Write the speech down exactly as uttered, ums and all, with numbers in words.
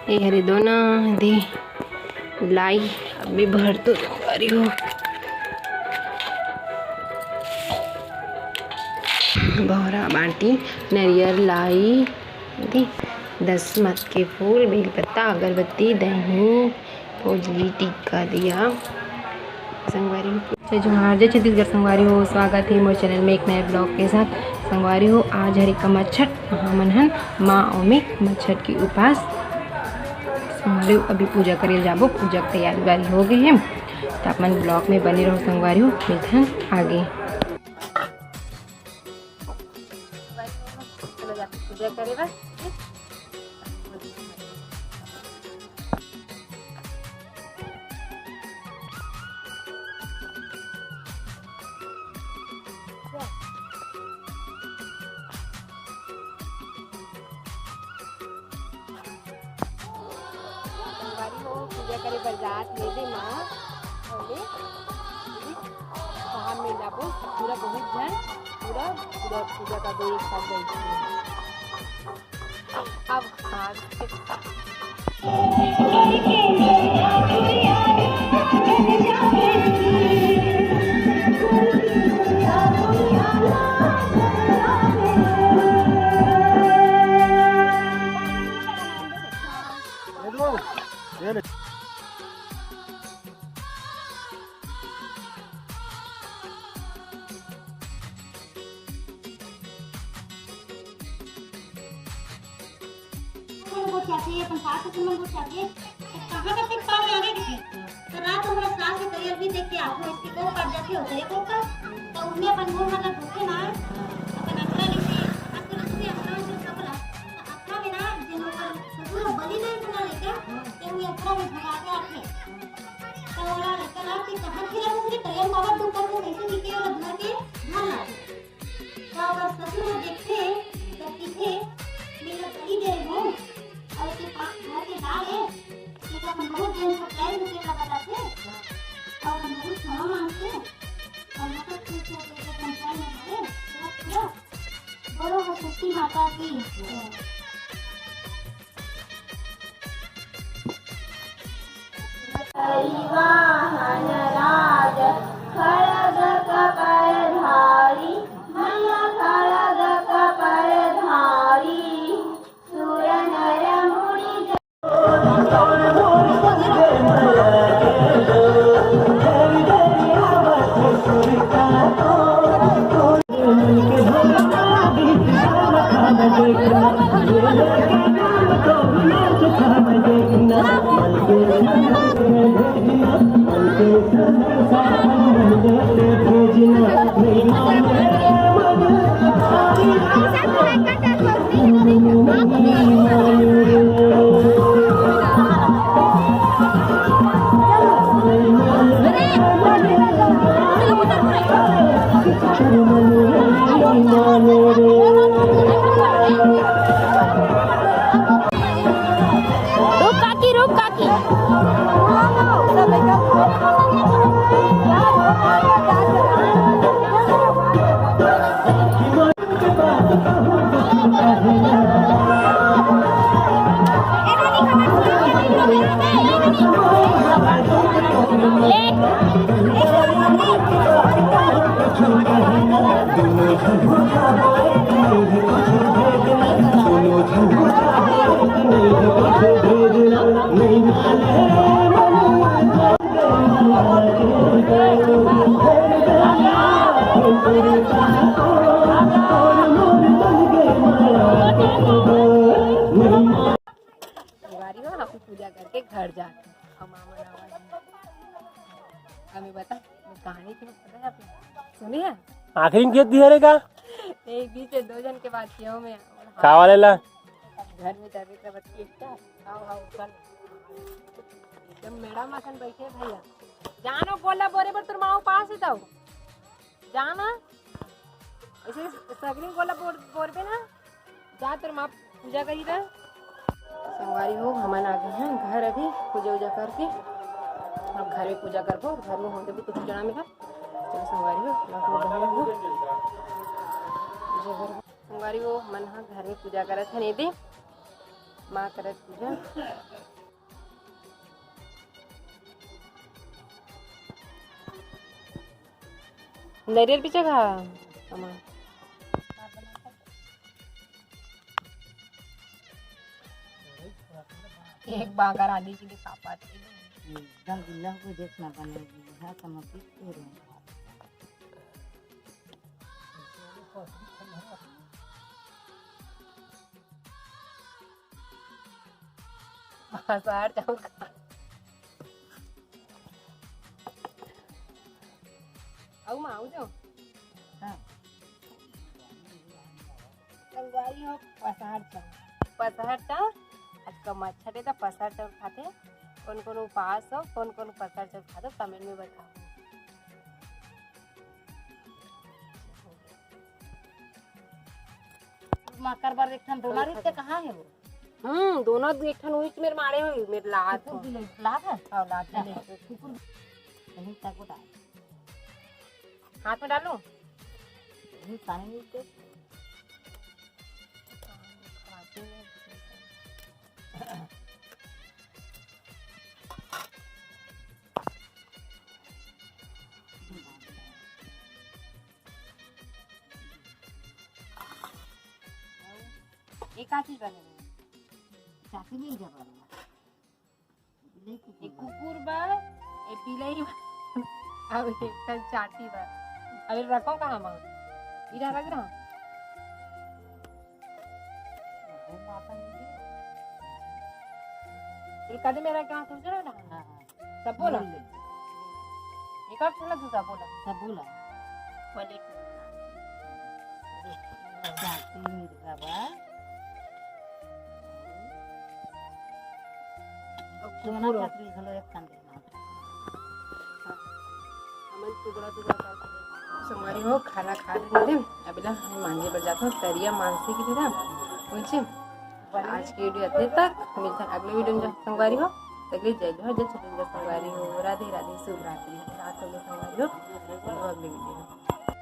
ये हरे दोना दे लाई, अभी भर तो संगवारी हो। बहरा बाटी, नरियर लाई, दे दसमत के फूल, बेलपत्ता, अगरबत्ती, दही, फौजली टीका दिया संगवारी हो। जय जोहार, जय छत्तीसगढ़ संगवारी हो, स्वागत है मोर चैनल में एक नए ब्लॉग के साथ। संगवारी हो, आज हरे कमरछठ, हमन हन माँ ओमे मच्छर के उपास। संगवारी हो, अभी पूजा करे जाबो, पूजा के तैयारी वारी हो गई है, तो आप मन ब्लॉग में बने रहो संगवारी हो, मिलथन आगे। पूजा करे बर। संगवारी हो, पूजा करे बर जात हे दे माँ, ओमे, वहाँ में जाबो, पूरा बहुत झन, पूरा, पूरा पूजा का दे एक साथ बैठ के। अब हाथ से मन गोठियाथे, अपन सास ससुर मन गोठियाथे, त कहाँ तक तक पाँव लागे कथे। त रात हमरा सास के करियर भी देख के आखो इसके को काट जाथे होते को का। त उनमें अपन मुंह मतलब धोखे ना, अपन अखरा लेके, आज के रस्ते अखरा से सबला, त अखरा में ना, जिन ओकर ससुर बलि नहीं बना लेके, ते उन्हें अखरा में भगा के आथे। त ओला लड़का ला के कहाँ खिला दूसरे करियर बाबा दुकान में कैसे निकले और घर के घर ला। त ओकर ससुर ह देखथे, त कहिथे, "मेरा बलि दे हो, अउ के पा-, घर के दार ए, तेला अपन बहुत दिन से plan करके लगा जाथे, अउ अपन बहुत क्षमा मांगथे, अउ मतलब ठीक से तेरे पंचायत में हरे, पूरा, पूरा, बोलो हो शक्ति माता की।" वाहन राज खड़ग कपर धारी, मैया खड़ग कपर धारी, सुर नर मुनि रुक काकी, रुक काकी। संगवारी हो, हम पूजा करके घर जाते हैं। हम आवन, आवन। हमें बता, वो कहानी थी, पता है आपको? सुनी है? आखिरी में खेत दिया रे का? एक बीच में दो जन के बात किया हूँ मैं। का वाले ला? घर में जाबे त बच्ची एकटा, आओ, आओ, चल। एकदम मेड़ा माखन बैठे भैया। जानो गोला बोरे बर तोर माँ उपास है तौ। जाना। ऐसे सगरी गोला बोर-, बोरबे ना। जा तोर माँ पूजा करी त। संगवारी हो, हमन आ गए हैं घर अभी पूजा उजा करके। अब घर में पूजा करबो, घर में होते भी कुछ जना मिला। चलो संगवारी हो, आप लोग बने रहो। पूजा करबो। संगवारी हो, हमन ह घर में पूजा करत हन, एदे माँ करत पूजा। नरियर पीछे खा। हमार। एक बांगर आने के लिए पापा थे। एकदम गिल्ला को देखना बने, हाँ, समझ के रहे। पसार चाउर खा। अउ माँ, आऊ जो। हाँ। संगवारी हो, पसार चाउर। पसार चाउर, आज कम अच्छा दे त पसार चाउर खाथे। कोन कोन उपास हो, कोन कोन पसार चाउर खाथो, comment में बताओ। मकर बर एक ठन दोना रुख के कहाँ हे वो? हम्म, दोनों एक ठन उहिच मेर माड़े होही, मेर लात कुकुर हो। भी ले, लात है? हाँ, लात है। कुकुर। नहीं, तको डाल। हाथ में डालूं? नहीं, पानी नहीं तो। ये का चीज बने? चाकू मिल जाबा। बिलाई कुकुर एक बा। कुकुर बा, ए बिलाई बा, अब एक ठन चाटी बा। अबे रखो कहाँ मा? इधर रख रहा। वो माता नहीं दे। ये कदे मेरा क्या सोच रहा ना? हाँ, हाँ। सब बोला? बोल ले। एक और थोड़ा दूसरा बोला। सब बोला। बोले। चाटी मिर्गा बा। और सोना कुकुर। पत्री घलो एक ठन देना। हमन टुकड़ा टुकड़ा करके संगवारी हो, खाना खा लेने दे। अभी ला हम मांजे बर जात हन, तरिया मांसे के लिए ना। पहुंचे। आज की video इतने तक, मिलते हैं अगले video में संगवारी हो। तक ले जय जोहार, जय छत्तीसगढ़ संगवारी हो, राधे राधे, शुभ रात्रि, रात हो गई संगवारी हो, मिलते हैं अगले video में।